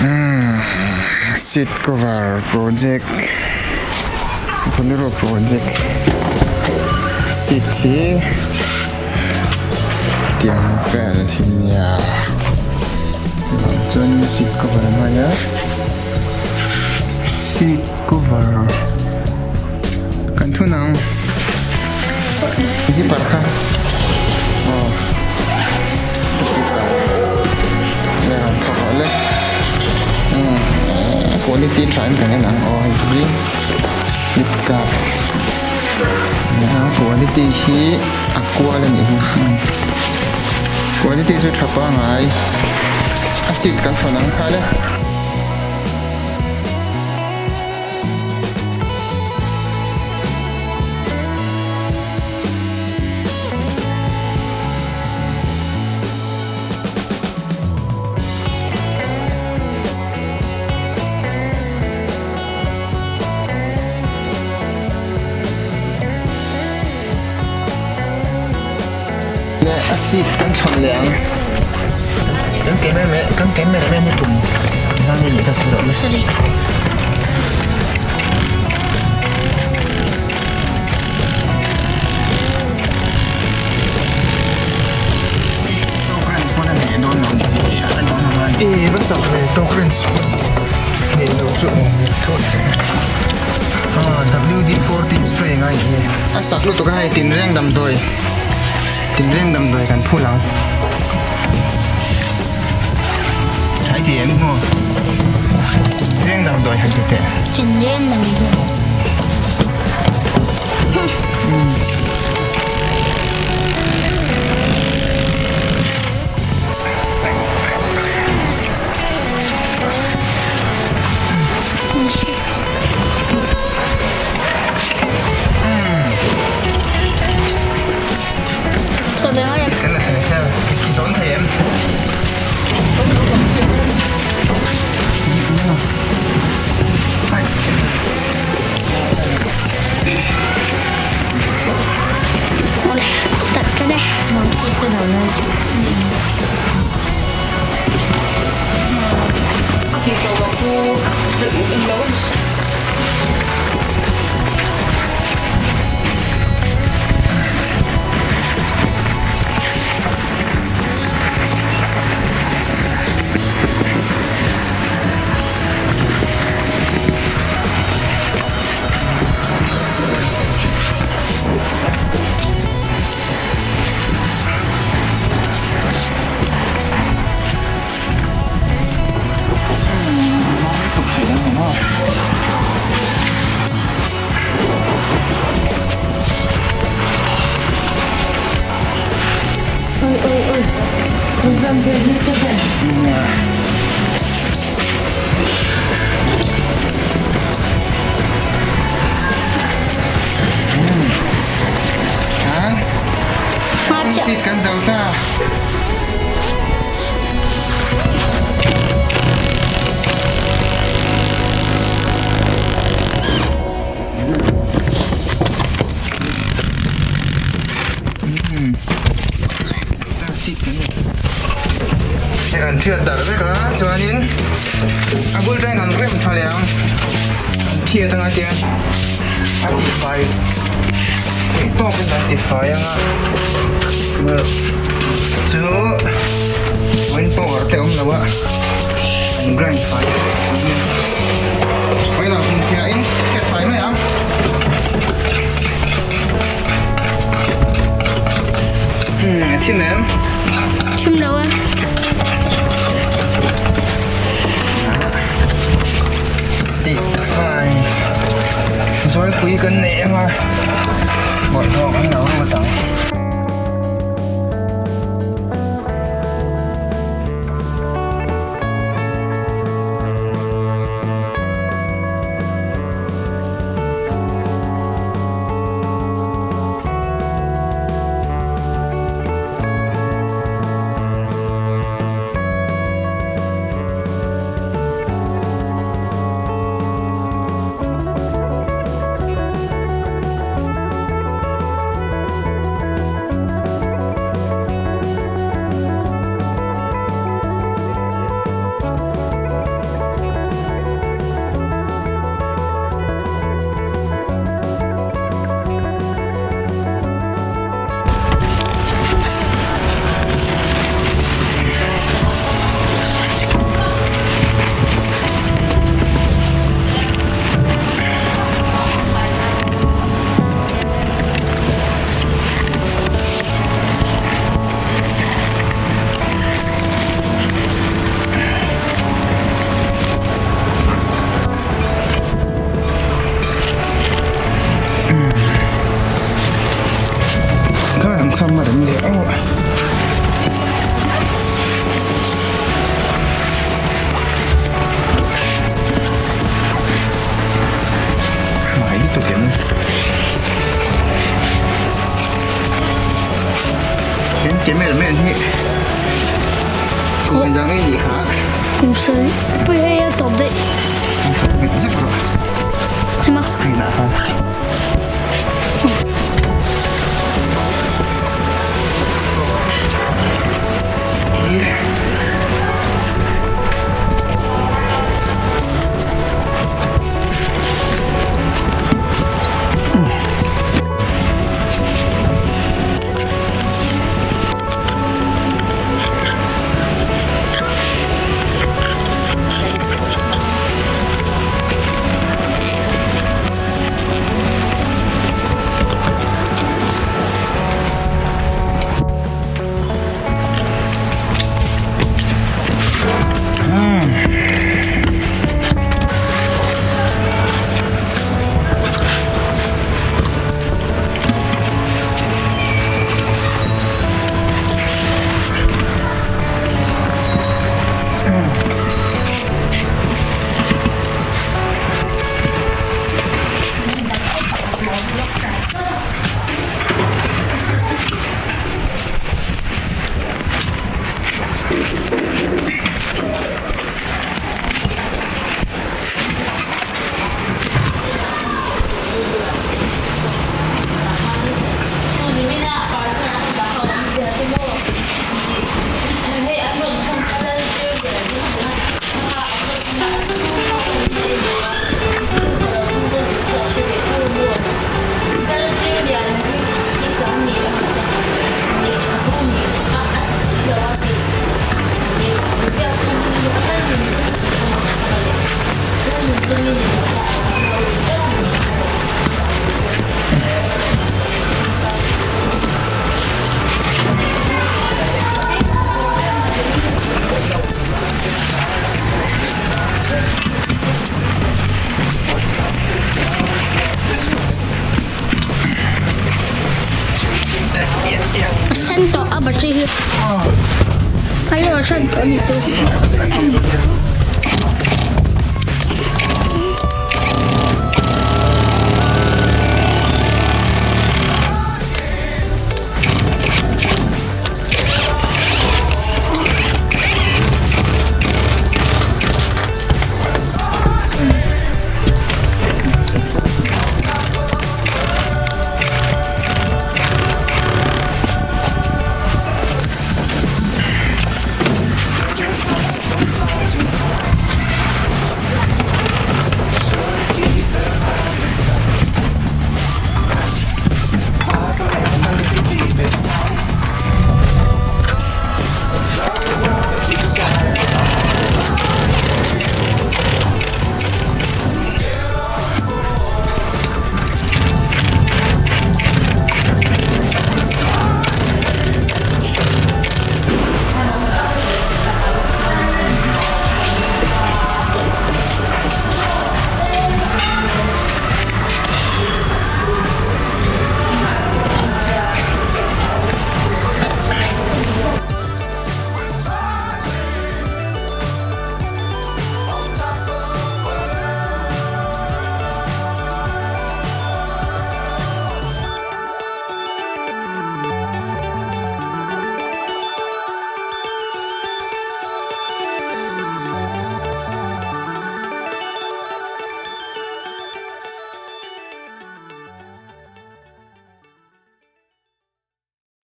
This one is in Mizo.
Umm seat cover project bolero project seat hi tiang vel hi nia chuvang chuan seat cover a ngai a seat cover kan thun ang zipper kha aw zipper le rawn thawk rawh le umm quality tha in kan en ang aw hei hi flipkart a quality hi a kual a nih hi quality chu tha pangai a seat kan thawn ang kha le. Leh a seat kan thawn leh ang. Kan camera kan camera man hi tum zang nge nih kha sawi loh. Sorry. E va sak ve tawk rens nei lo chu awm ve thawt ah WD-40 spray ngai hi a sak lutuk a hei tinreng damdawi tinreng damdawi kan phul ang thai ti em maw tinreng damdawi han ti teh tinreng damdawi Start tan e. Ôi ôi ôi. Seat kan zo ta. Hei kan thiat darh vek a chuanin a bul reng an rem tha leh ang an thiat anga tiang a tifai theih tawkin an tifai anga chu wind power te awm lo a an grind fai fai lo kum thiahin thiat fai mai ang. A thim em? Thim lo e. Tih fai zualpui kan nei anga bawlhhlawh kan lo lut ang. Cameraman hi kum engzah nge nih kha? Kum sarih. Pui hei a tawp daih. Nghet zek rawh. Hema. Screen ah khan. A sen tawh a battery hi. A rawh sen tawh a ni chu.